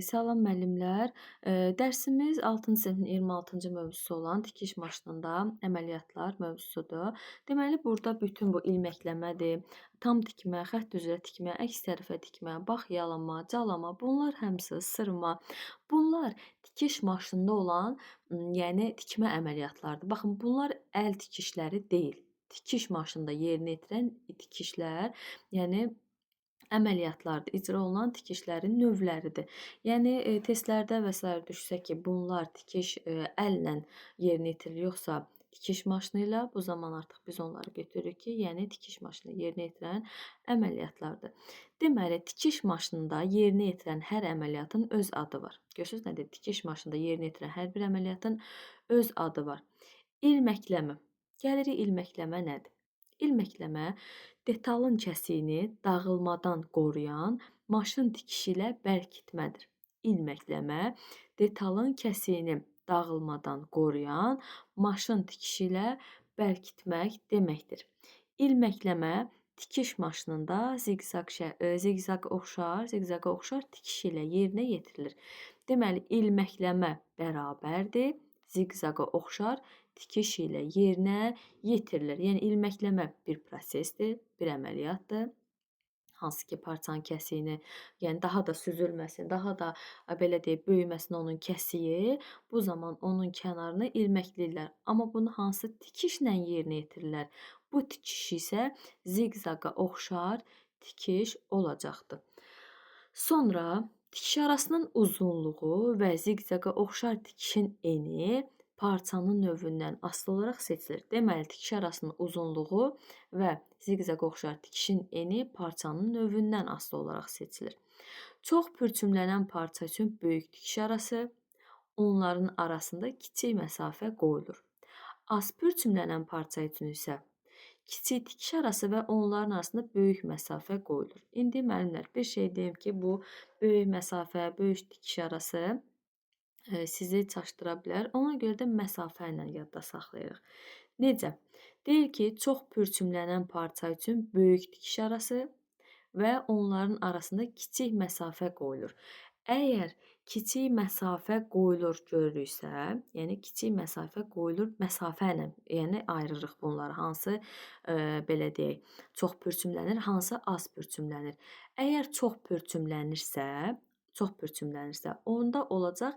Salam müəllimlər. Dərsimiz 6-cı sinifin 26-cı mövzusu olan tikiş maşınında əməliyyatlar mövzusudur. Deməli, burada bütün bu ilməkləmədir, tam tikmə, xətt üzrə tikmə, əks tərəfə tikmə, bax yalama, calama, bunlar həmsi sırma. Bunlar tikiş maşınında olan, yəni tikmə əməliyyatlarıdır. Baxın, bunlar əl tikişləri deyil. Tikiş maşınında yerinə yetirən tikişlər, yəni əməliyyatlardır, icra olunan tikişlərin növləridir. Yəni testlərdə və sair düşsə ki, bunlar tikiş əllə yerinə yetirilir, yoxsa tikiş maşını ilə, bu zaman artıq biz onları götürürük ki, yəni tikiş maşını yerinə yetirən əməliyyatlardır. Deməli, tikiş maşınında yerinə yetirən hər əməliyyatın öz adı var. Görürsünüz nədir? Tikiş maşınında yerinə yetirən hər bir əməliyyatın öz adı var. İlməkləmə. Gəlirik ilməkləmə nədir? İlməkləmə detalın kəsiyini dağılmadan qoruyan maşın tikişi ilə bərkitmədir. İlməkləmə detalın kəsiyini dağılmadan qoruyan maşın tikişi ilə bərkitmək deməkdir. İlməkləmə tikiş maşınında ziqzaqa oxşar tikiş ilə yerinə yetirilir. Deməli, ilməkləmə bərabərdir ziqzaqa oxşar tikiş ilə yerinə yetirilir. Yəni, ilməkləmə bir prosesdir, bir əməliyyatdır. Hansı ki, parçanın kəsiyini, yəni daha da süzülməsin, daha da belə deyək, böyüməsin onun kəsiyi, bu zaman onun kənarını ilməkləyirlər. Amma bunu hansı tikişlə yerinə yetirirlər? Bu tikiş isə ziqzaqa oxşar tikiş olacaqdır. Sonra tikiş arasının uzunluğu və ziqzaqa oxşar tikişin eni parçanın növündən asılı olaraq seçilir. Deməli, tikiş arasının uzunluğu və ziqzaqa oxşar tikişin eni parçanın növündən asılı olaraq seçilir. Çox pürçümlənən parça üçün böyük tikiş arası, onların arasında kiçik məsafə qoyulur. Az pürçümlənən parça üçün isə kiçik tikiş arası və onların arasında böyük məsafə qoyulur. İndi müəllimlər, bir şey deyim ki, bu böyük məsafə, böyük tikiş arası sizi çaşdıra bilər. Ona görə də məsafə ilə yadda saxlayırıq. Necə? Deyir ki, çox pürçümlənən parça üçün böyük tikiş arası və onların arasında kiçik məsafə qoyulur. Əgər kiçik məsafə qoyulur görürüksə, yəni kiçik məsafə qoyulur məsafə ilə, yəni ayırırıq bunları. Hansı, belə deyək, çox pürçümlənir, hansı az pürçümlənir. Əgər çox pürçümlənirsə, onda olacaq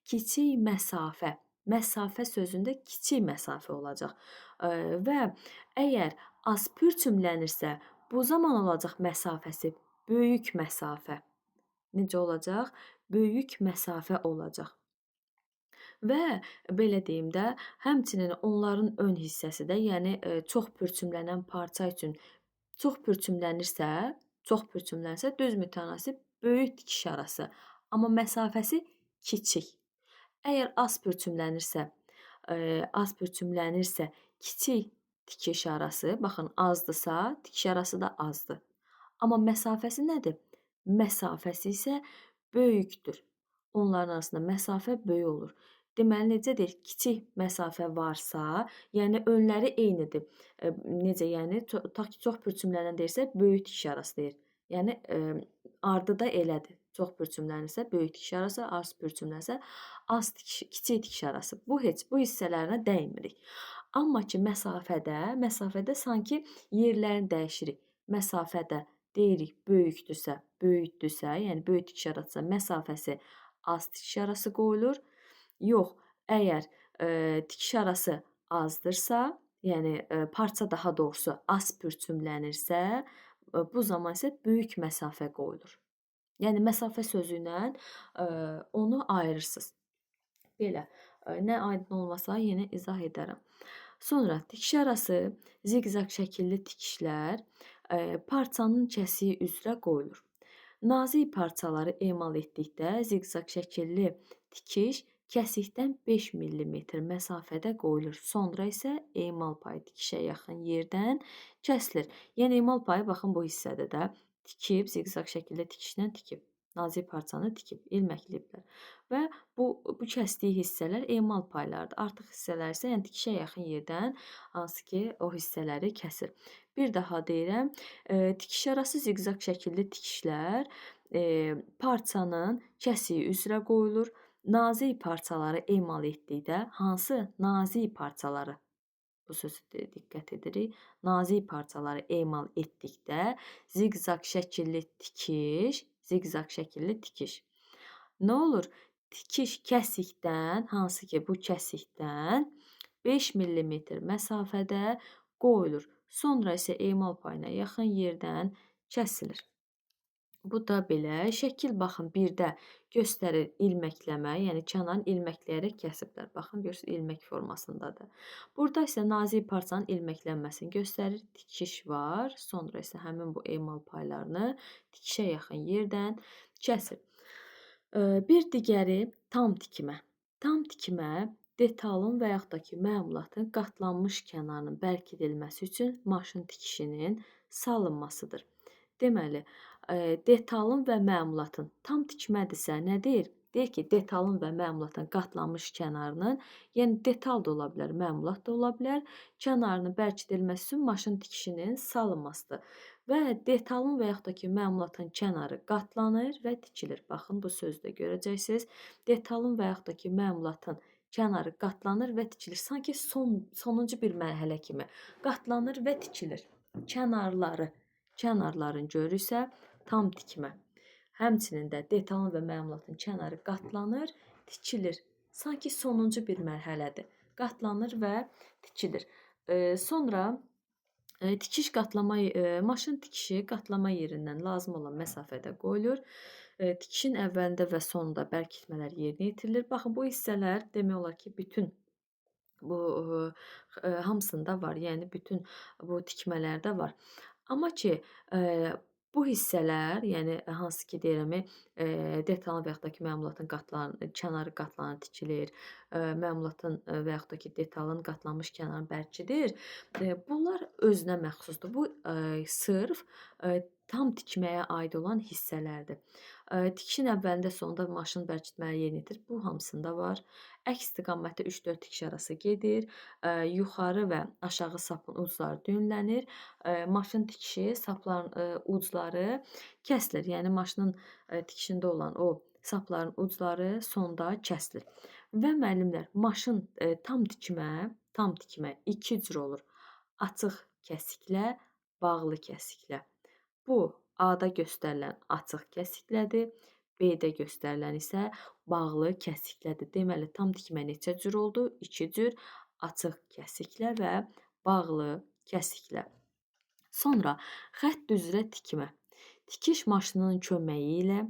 kiçik məsafə. Məsafə sözündə kiçik məsafə olacaq. Və əgər az pürçümlənirsə, bu zaman olacaq məsafəsi böyük məsafə. Necə olacaq? Böyük məsafə olacaq. Və belə deyim də, həmçinin onların ön hissəsi də, yəni çox pürçümlənən parça üçün çox pürçümlənirsə, düz mütənasib böyük tikiş arası, amma məsafəsi kiçik. Əgər az pürçümlənirsə, kiçik tikiş arası, baxın azdısa, tikiş arası da azdır. Amma məsafəsi nədir? Məsafəsi isə böyükdür. Onların arasında məsafə böyük olur. Deməli, necə deyir? Kiçik məsafə varsa, yəni önləri eynidir. Necə? Yəni, tutaq ki, çox pürçümlənən deyirsə, böyük tikiş arası deyir. Yəni, ardı da elədir. Çox pürçümlənirsə, böyük tikiş arası, az pürçümlənirsə, kiçik tikiş arası. Bu heç, bu hissələrinə dəymirik. Amma ki, məsafədə sanki yerlərini dəyişirik. Məsafədə deyirik böyükdürsə, yəni böyük tikiş arasısa məsafəsi az tikiş arası qoyulur. Yox, əgər tikiş arası azdırsa, yəni parça daha doğrusu az pürçümlənirsə, bu zaman isə böyük məsafə qoyulur. Yəni, məsafə sözü ilə onu ayırırsınız. Belə, nə aydın olmasa yenə izah edərəm. Sonra tikiş arası ziqzaq şəkilli tikişlər parçanın kəsiyi üzrə qoyulur. Nazik parçaları emal etdikdə ziqzaq şəkilli tikiş kəsikdən 5 mm məsafədə qoyulur. Sonra isə emal payı tikişə yaxın yerdən kəsilir. Yəni, emal payı baxın bu hissədə də tikib, ziqzaq şəkildə tikişlə tikib, nazik parçanı tikib, ilməkləyiblər. Və bu kəsdiyi hissələr emal paylarıdır. Artıq hissələr isə, yəni tikişə yaxın yerdən hansı ki o hissələri kəsir. Bir daha deyirəm, tikiş arası ziqzaq şəkilli tikişlər parçanın kəsiyi üzrə qoyulur. Nazik parçaları emal etdikdə, hansı nazik parçaları, bu sözü diqqət edirik, nazik parçaları emal etdikdə ziqzaq şəkilli tikiş, ziqzaq şəkilli tikiş. Nə olur? Tikiş kəsikdən, hansı ki bu kəsikdən 5 mm məsafədə qoyulur. Sonra isə emal payına yaxın yerdən kəsilir. Bu da belə. Şəkil baxın birdə göstərir ilməkləmə, yəni kənarını ilməkləyərək kəsiblər. Baxın görürsünüz ilmək formasındadır. Burada isə nazik parçanın ilməklənməsini göstərir. Tikiş var. Sonra isə həmin bu emal paylarını tikişə yaxın yerdən kəsir. Bir digəri tam tikmə. Tam tikmə detalın və yaxud da ki məmulatın qatlanmış kənarının bərkidilməsi üçün maşın tikişinin salınmasıdır. Deməli, detalın və məmulatın tam tikmədirsə nə deyir? Deyir ki, detalın və məmulatın qatlanmış kənarının, yəni detal da ola bilər, məmulat da ola bilər, kənarının bərkidilməsi üçün maşın tikişinin salınmasıdır. Və detalın və yaxud da ki, məmulatın kənarı qatlanır və tikilir. Baxın, bu sözü də görəcəksiniz. Detalın və yaxud da ki, məmulatın kənarı qatlanır və tikilir. Sanki sonuncu bir mərhələ kimi qatlanır və tikilir. Kənarları, kənarların görürsə tam tikmə. Həmçinin də detalın və məmulatın kənarı qatlanır, tikilir. Sanki sonuncu bir mərhələdir. Qatlanır və tikilir. Sonra tikiş qatlama, maşın tikişi qatlama yerindən lazım olan məsafədə qoyulur. Tikişin əvvəlində və sonunda bərkitmələr yerinə yetirilir. Baxın, bu hissələr demək olar ki, bütün bu hamısında var. Yəni bütün bu tikmələrdə var. Amma ki, bu hissələr, yəni hansı ki deyirəm, detalın və yaxud da ki məmulatın kənarı qatlanır, tikilir, məmulatın və yaxud da ki detalın qatlanmış kənarını bərkidir. Bunlar özünə məxsusdur. Bu sırf tam tikməyə aid olan hissələrdir. Tikişin əvvəlində sonunda maşın bərkitmələri yerinə yetirir. Bu hamısında var. Əks istiqamətdə 3-4 tikiş arası gedir. Yuxarı və aşağı sapın ucları düyünlənir. Maşın tikişi sapların ucları kəsilir. Yəni maşının tikişində olan o sapların ucları sonda kəsilir. Və müəllimlər, maşın tam tikmə iki cür olur. Açıq kəsiklə, bağlı kəsiklə. Bu A-da göstərilən açıq kəsiklədir, B-də göstərilən isə bağlı kəsiklədir. Deməli, tam tikmə neçə cür oldu? İki cür: açıq kəsiklə və bağlı kəsiklə. Sonra xətt üzrə tikmə. Tikiş maşınının köməyi ilə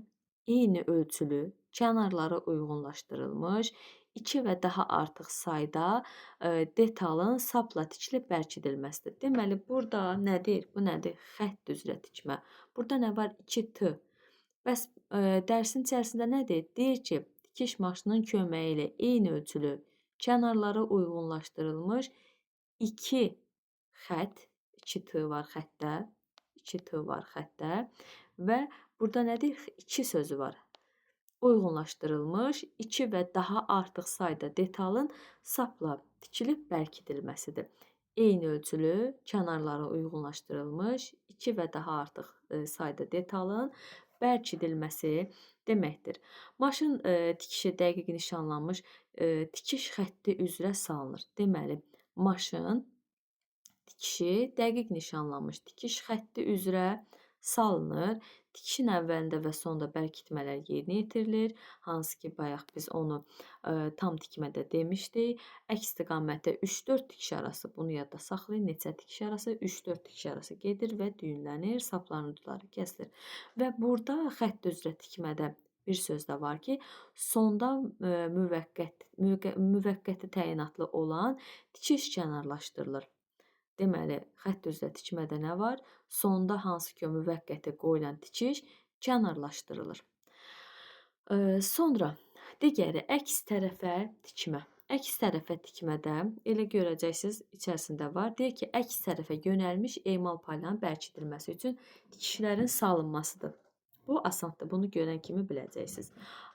eyni ölçülü, kənarları uyğunlaşdırılmış 2 və daha artıq sayda detalın sapla tikilib bərkidilməsidir. Deməli, burada nədir? Bu nədir? Xətt üzrə tikmə. Burada nə var? 2T. Bəs dərsin içərisində nədir? Deyir ki, tikiş maşınının köməyi ilə eyni ölçülü, kənarları uyğunlaşdırılmış 2 xətt, 2T var xəttdə, 2T var xəttdə və burada nədir? 2 sözü var. Uyğunlaşdırılmış 2 və daha artıq sayda detalın sapla tikilib bərkidilməsidir. Eyni ölçülü, kənarlara uyğunlaşdırılmış 2 və daha artıq sayda detalın bərkidilməsi deməkdir. Maşın tikişi dəqiq nişanlanmış tikiş xətti üzrə salınır. Deməli, maşın tikişi dəqiq nişanlanmış tikiş xətti üzrə salınır. Tikişin əvvəlində və sonunda bərkitmələr yerinə yetirilir. Hansı ki, bayaq biz onu tam tikmədə demişdik. Əks istiqamətdə 3-4 tikiş arası, bunu yadda saxlayın. Neçə tikiş arası? 3-4 tikiş arası gedir və düyünlənir, sapların ucları kəsilir. Və burada xətt üzrə tikmədə bir söz də var ki, sonda müvəqqəti təyinatlı olan tikiş kənarlaşdırılır. Deməli, xətt üzrə tikmədə nə var? Sonda hansı ki, müvəqqəti qoyulan tikiş kənarlaşdırılır. Sonra digəri əks tərəfə tikmə. Əks tərəfə tikmədə elə görəcəksiniz, içərisində var. Deyir ki, əks tərəfə yönəlmiş emal paylarının bərkidilməsi üçün tikişlərin salınmasıdır. Bu asandır, bunu görən kimi biləcəksiniz.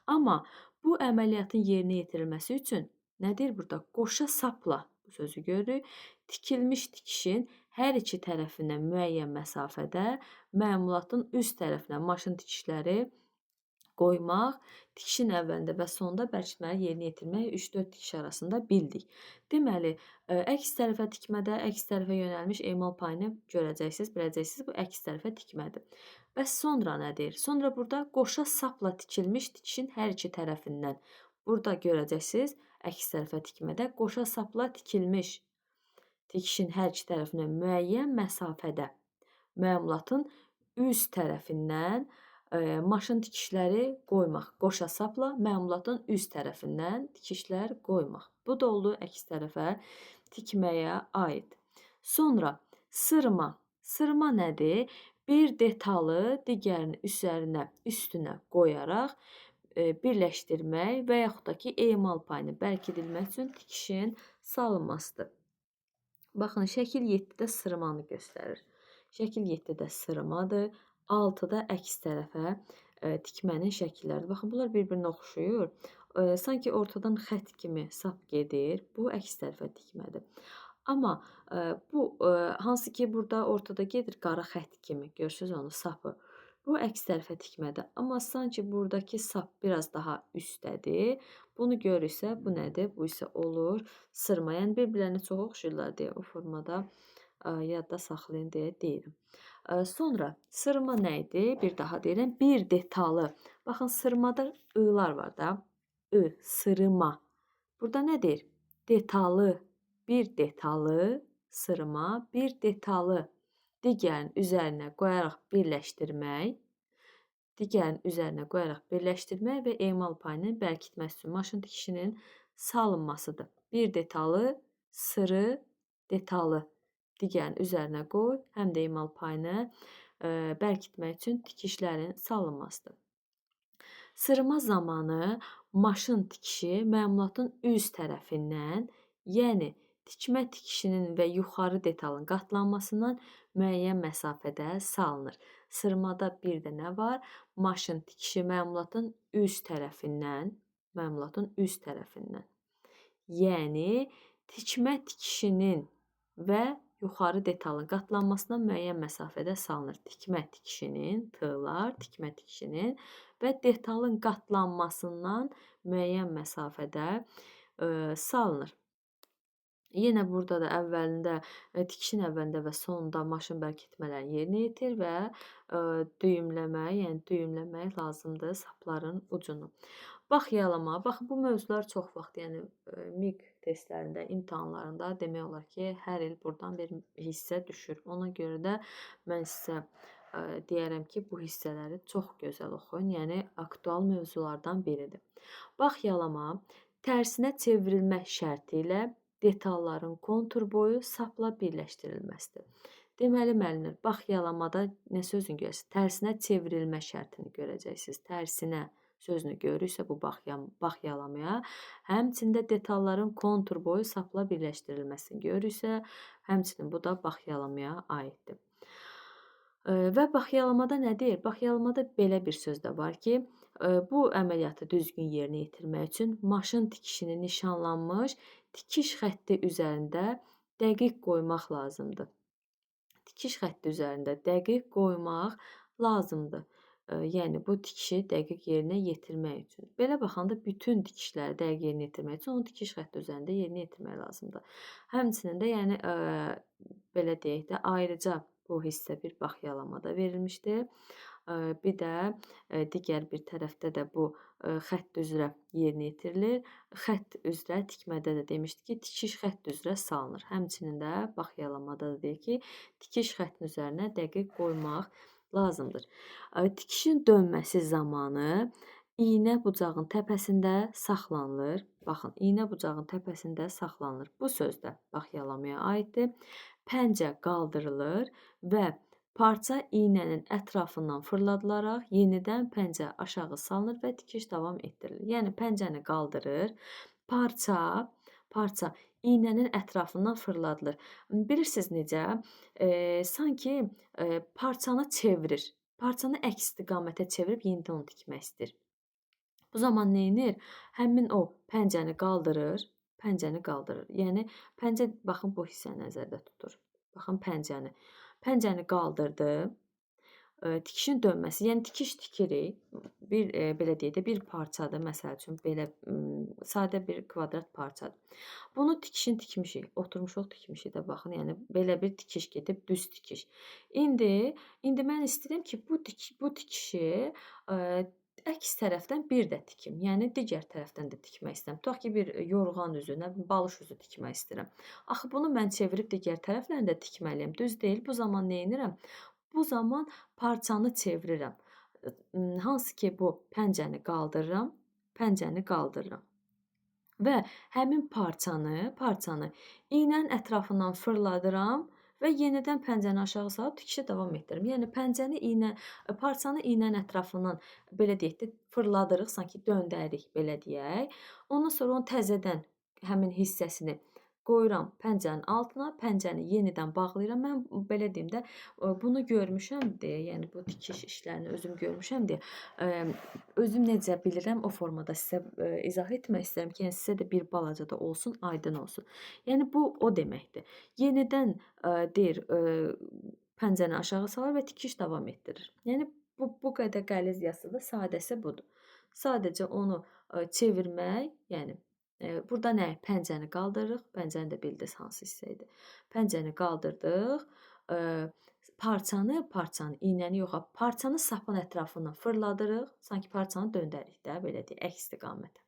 Amma bu əməliyyatın yerinə yetirilməsi üçün nə deyir burada? Qoşa sapla, bu sözü görürük. Tikilmiş tikişin hər iki tərəfindən müəyyən məsafədə məmulatın üst tərəfinə maşın tikişləri qoymaq, tikişin əvvəlində və sonda bərkitmələri yerinə yetirmək 3-4 tikiş arasında bildik. Deməli, əks tərəfə tikmədə əks tərəfə yönəlmiş emal payını görəcəksiniz, biləcəksiniz, bu əks tərəfə tikmədir. Bəs sonra nə deyir? Sonra burada qoşa sapla tikilmiş tikişin hər iki tərəfindən. Burada görəcəksiniz, əks tərəfə tikmədə qoşa sapla tikilmiş tikişin hər iki tərəfindən müəyyən məsafədə məmulatın üst tərəfindən maşın tikişləri qoymaq. Qoşa sapla məmulatın üst tərəfindən tikişlər qoymaq. Bu da oldu əks tərəfə tikməyə aid. Sonra sırma. Sırma nədir? Bir detalı digərinin üzərinə, üstünə qoyaraq birləşdirmək və yaxud da ki, emal payını bərkidilmək üçün tikişin salınmasıdır. Baxın, şəkil 7-də sırmanı göstərir. Şəkil 7-də sırmadır. 6-da əks tərəfə tikmənin şəkilləridir. Baxın, bunlar bir-birinə oxşuyur. Sanki ortadan xətt kimi sap gedir. Bu əks tərəfə tikmədir. Amma bu hansı ki burada ortada gedir qara xətt kimi. Görürsünüz onu, sapı. Bu əks tərəfə tikmədir. Amma sanki buradakı sap biraz daha üstdədir. Bunu görürsə bu nədir? Bu isə olur sırma. Yəni bir-birlərinə çox oxşuyurlar deyə o formada yadda saxlayın deyə deyirəm. Sonra sırma nə idi? Bir daha deyirəm. Bir detalı. Baxın, sırmada ılar var da. I, sırma. Burada nə deyir? Detalı. Bir detalı sırma, bir detalı digərinin üzərinə qoyaraq birləşdirmək, digərinin üzərinə qoyaraq birləşdirmək və emal payını bərkitmək üçün maşın tikişinin salınmasıdır. Bir detalı, sırı, detalı digərinin üzərinə qoy, həm də emal payını bərkitmək üçün tikişlərin salınmasıdır. Sırma zamanı maşın tikişi məmulatın üz tərəfindən, yəni tikmə tikişinin və yuxarı detalın qatlanmasından müəyyən məsafədə salınır. Sırmada bir də nə var? Maşın tikişi məmulatın üz tərəfindən, məmulatın üz tərəfindən. Yəni tikmə tikişinin və yuxarı detalın qatlanmasından müəyyən məsafədə salınır. Tikmə tikişinin, tığlar, tikmə tikişinin və detalın qatlanmasından müəyyən məsafədə salınır. Yenə burada da əvvəlində, tikişin əvvəlində və sonunda maşın bərkitmələrini yerinə yetir və düyümləmək, yəni düyümləmək lazımdır sapların ucunu. Baxyalama, baxın bu mövzular çox vaxt, yəni MİQ testlərində, imtahanlarında demək olar ki, hər il buradan bir hissə düşür. Ona görə də mən sizə deyərəm ki, bu hissələri çox gözəl oxuyun, yəni aktual mövzulardan biridir. Baxyalama tərsinə çevrilmə şərti ilə detalların kontur boyu sapla birləşdirilməsidir. Deməli, müəllimlər, baxyalamada nə sözünü görürsünüz? Tərsinə çevrilmə şərtini görəcəksiniz. Tərsinə sözünü görürsə bu baxyalamaya, həmçində detalların kontur boyu sapla birləşdirilməsini görürsə, həmçinin bu da baxyalamaya aiddir. Və baxyalamada nə deyir? Baxyalamada belə bir söz də var ki, bu əməliyyatı düzgün yerinə yetirmək üçün maşın tikişini nişanlanmış tikiş xətti üzərində dəqiq qoymaq lazımdır. Tikiş xətti üzərində dəqiq qoymaq lazımdır. Yəni bu tikişi dəqiq yerinə yetirmək üçün. Belə baxanda bütün tikişləri dəqiq yerinə yetirmək üçün onu tikiş xətti üzərində yerinə yetirmək lazımdır. Həmçinin də yəni belə deyək də ayrıca bu hissə bir baxyalamada verilmişdir. Bir də digər bir tərəfdə də bu xətt üzrə yerinə yetirilir. Xətt üzrə tikmədə də demişdik ki, tikiş xətt üzrə salınır. Həmçinin də baxyalamada da deyir ki, tikiş xəttinin üzərinə dəqiq qoymaq lazımdır. Tikişin dönməsi zamanı iynə bucağın təpəsində saxlanılır. Baxın, iynə bucağın təpəsində saxlanılır. Bu söz də baxyalamaya aiddir. Pəncə qaldırılır və parça iynənin ətrafından fırladılaraq yenidən pəncə aşağı salınır və tikiş davam etdirilir. Yəni pəncəni qaldırır, parça iynənin ətrafından fırladılır. Bilirsiniz necə? Sanki parçanı çevirir. Parçanı əks istiqamətə çevirib yenidən onu tikmək istəyir. Bu zaman nə edir? Həmin o pəncəni qaldırır, pəncəni qaldırır. Yəni pəncə baxın bu hissəni nəzərdə tutur. Baxın pəncəni. Pəncəni qaldırdı. Tikişin dönməsi, yəni tikiş tikirik. Bir belə deyək də bir parçadır. Məsəl üçün belə sadə bir kvadrat parçadır. Bunu tikişin tikmişik. Oturmuşuq tikmişik də baxın. Yəni belə bir tikiş gedib, düz tikiş. İndi mən istəyirəm ki, bu tikişi əks tərəfdən bir də tikim. Yəni digər tərəfdən də tikmək istəyirəm. Tutaq ki, bir yorğan üzü, nə bilim, balış üzü tikmək istəyirəm. Axı bunu mən çevirib digər tərəflə də tikməliyəm. Düz deyil. Bu zaman nə edirəm? Bu zaman parçanı çevirirəm. Hansı ki bu pəncəni qaldırıram, pəncəni qaldırıram. Və həmin parçanı iynənin ətrafından fırladıram və yenidən pəncəni aşağı salıb tikişə davam etdirirəm. Yəni parçanı iynənin ətrafından belə deyək də fırladırıq, sanki döndəririk belə deyək. Ondan sonra onu təzədən həmin hissəsini qoyuram pəncənin altına, pəncəni yenidən bağlayıram. Mən belə deyim də, bunu görmüşəm deyə, yəni bu tikiş işlərini özüm görmüşəm deyə, özüm necə bilirəm o formada sizə izah etmək istəyirəm ki, yəni sizə də bir balaca da olsun, aydın olsun. Yəni bu o deməkdir. Yenidən deyir, pəncəni aşağı salır və tikiş davam etdirir. Yəni bu qədər qəliz yazsa da sadəsi budur. Sadəcə onu çevirmək, yəni burada nə? Pəncəni qaldırırıq. Pəncəni də bildiniz hansı hissə idi. Pəncəni qaldırdıq. Parçanı, iynəni yox, parçanı sapın ətrafından fırladırıq. Sanki parçanı döndərik də, belə deyək, əks istiqamətə.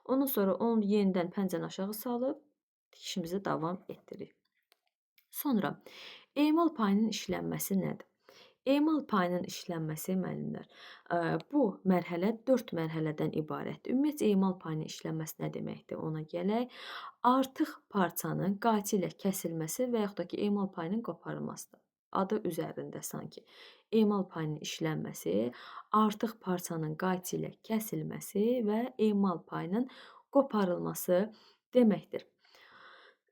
Ondan sonra onu yenidən pəncəni aşağı salıb tikişimizi davam etdiririk. Sonra emal payının işlənməsi nədir? Emal payının işlənməsi müəllimlər, bu mərhələ 4 mərhələdən ibarətdir. Ümumiyyətcə emal payının işlənməsi nə deməkdir? Ona gələk. Artıq parçanın qayçı ilə kəsilməsi və yaxud da ki, emal payının qoparılmasıdır. Adı üzərində sanki. Emal payının işlənməsi, artıq parçanın qayçı ilə kəsilməsi və emal payının qoparılması deməkdir.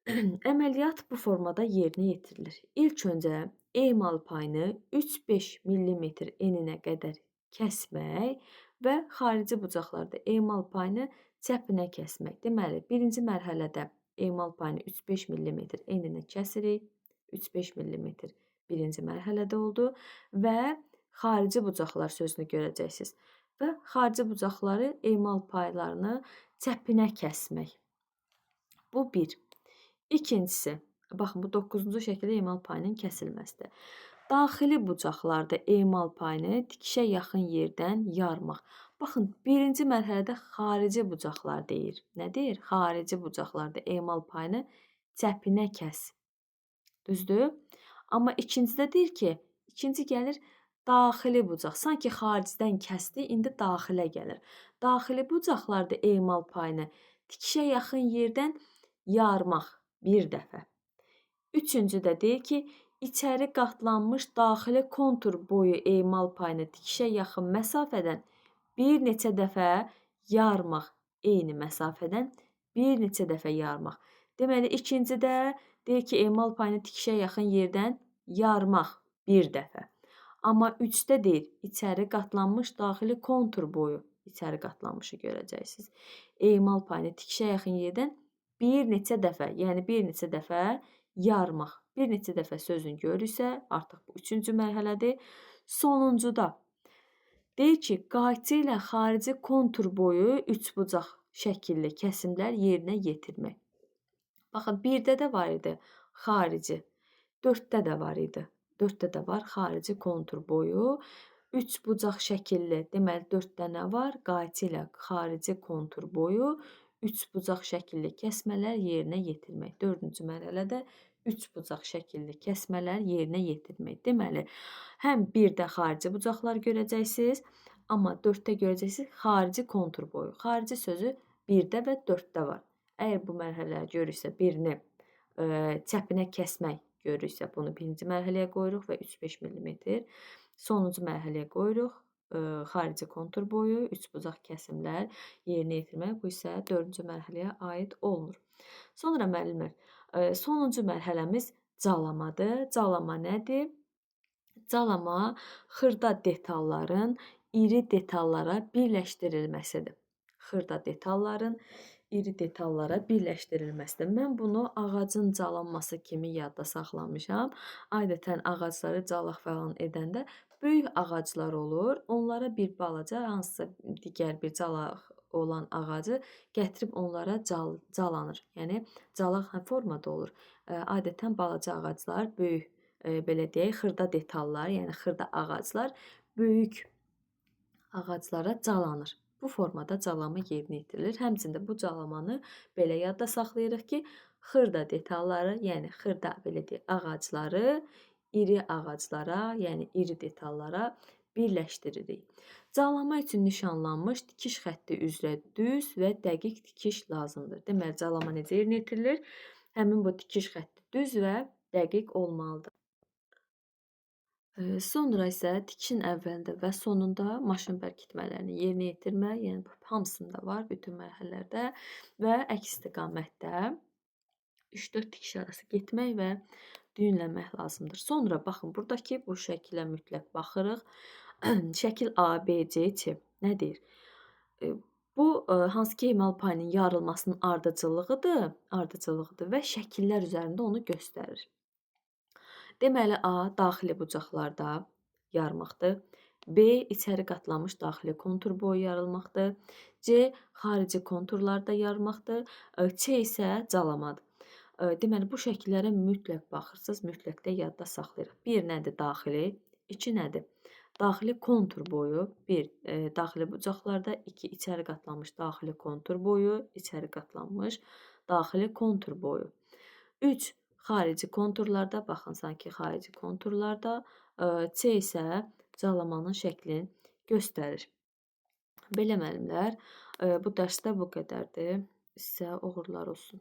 Əməliyyat bu formada yerinə yetirilir. İlk öncə emal payını 3-5 mm eninə qədər kəsmək və xarici bucaqlarda emal payını çəpinə kəsmək. Deməli, birinci mərhələdə emal payını 3-5 mm eninə kəsirik. 3-5 mm birinci mərhələdə oldu və xarici bucaqlar sözünü görəcəksiniz. Və xarici bucaqları emal paylarını çəpinə kəsmək. Bu bir. İkincisi, baxın bu 9-cu şəkildə emal payının kəsilməsidir. Daxili bucaqlarda emal payını tikişə yaxın yerdən yarmaq. Baxın, birinci mərhələdə xarici bucaqlar deyir. Nə deyir? Xarici bucaqlarda emal payını çəpinə kəs. Düzdür? Amma ikincidə deyir ki, ikinci gəlir daxili bucaq. Sanki xaricdən kəsdi, indi daxilə gəlir. Daxili bucaqlarda emal payını tikişə yaxın yerdən yarmaq bir dəfə. Üçüncü də deyir ki, içəri qatlanmış daxili kontur boyu emal payını tikişə yaxın məsafədən bir neçə dəfə yarmaq. Eyni məsafədən bir neçə dəfə yarmaq. Deməli, ikincidə deyir ki, emal payını tikişə yaxın yerdən yarmaq bir dəfə. Amma üçdə deyir, içəri qatlanmış daxili kontur boyu, içəri qatlanmışı görəcəksiniz. Emal payını tikişə yaxın yerdən bir neçə dəfə, yəni bir neçə dəfə yarmaq. Bir neçə dəfə sözünü görürsə, artıq bu üçüncü mərhələdir. Sonuncuda deyir ki, qayçı ilə xarici kontur boyu üçbucaq şəkilli kəsimlər yerinə yetirmək. Baxın, birdə də var idi xarici, dörddə də var idi. Dörddə də var xarici kontur boyu, üçbucaq şəkilli, deməli dörddə nə var? Qayçı ilə xarici kontur boyu, üçbucaq şəkilli kəsmələr yerinə yetirmək. Dördüncü mərhələdə üçbucaq şəkilli kəsmələr yerinə yetirmək. Deməli, həm birdə xarici bucaqlar görəcəksiniz, amma dörddə görəcəksiniz xarici kontur boyu. Xarici sözü birdə və dörddə var. Əgər bu mərhələləri görürsə, birini çəpinə kəsmək görürsə, bunu birinci mərhələyə qoyuruq və 3-5 mm. Sonuncu mərhələyə qoyuruq. Xarici kontur boyu, üçbucaq kəsimlər yerinə yetirmək, bu isə dördüncü mərhələyə aid olmur. Sonra müəllimlər, sonuncu mərhələmiz calamadır. Calama nədir? Calama xırda detalların iri detallara birləşdirilməsidir. Xırda detalların iri detallara birləşdirilməsidir. Mən bunu ağacın calanması kimi yadda saxlamışam. Adətən ağacları calaq falan edəndə böyük ağaclar olur. Onlara bir balaca hansısa digər bir calaq olan ağacı gətirib onlara calanır. Yəni calaq formada olur. Adətən balaca ağaclar böyük, belə deyək, xırda detallar, yəni xırda ağaclar böyük ağaclara calanır. Bu formada calama yerinə yetirilir. Həmçinin də bu calamanı belə yadda saxlayırıq ki, xırda detalları, yəni xırda belə deyək, ağacları iri ağaclara, yəni iri detallara birləşdiririk. Calama üçün nişanlanmış tikiş xətti üzrə düz və dəqiq tikiş lazımdır. Deməli, calama necə yerinə yetirilir? Həmin bu tikiş xətti düz və dəqiq olmalıdır. Sonra isə tikişin əvvəlində və sonunda maşın bərkitmələrini yerinə yetirmək, yəni hamısında var, bütün mərhələlərdə və əks istiqamətdə 3-4 tikiş arası getmək və düyünləmək lazımdır. Sonra baxın, buradakı bu şəkilə mütləq baxırıq. Şəkil A, B, C, Ç nə deyir? Bu hansı ki emal payının yarılmasının ardıcıllığıdır və şəkillər üzərində onu göstərir. Deməli, A daxili bucaqlarda yarmaqdır. B içəri qatlanmış daxili kontur boyu yarılmaqdır. C xarici konturlarda yarmaqdır. Ç isə calamadır. Deməli, bu şəkillərə mütləq baxırsınız, mütləq də yadda saxlayırıq. 1 nədir daxili, 2 nədir? Daxili kontur boyu, 1 daxili bucaqlarda, 2 içəri qatlanmış daxili kontur boyu, içəri qatlanmış daxili kontur boyu. 3 xarici konturlarda, baxın sanki xarici konturlarda, C isə calamanın şəklini göstərir. Belə müəllimlər, bu dərsdə bu qədərdir. Sizə uğurlar olsun.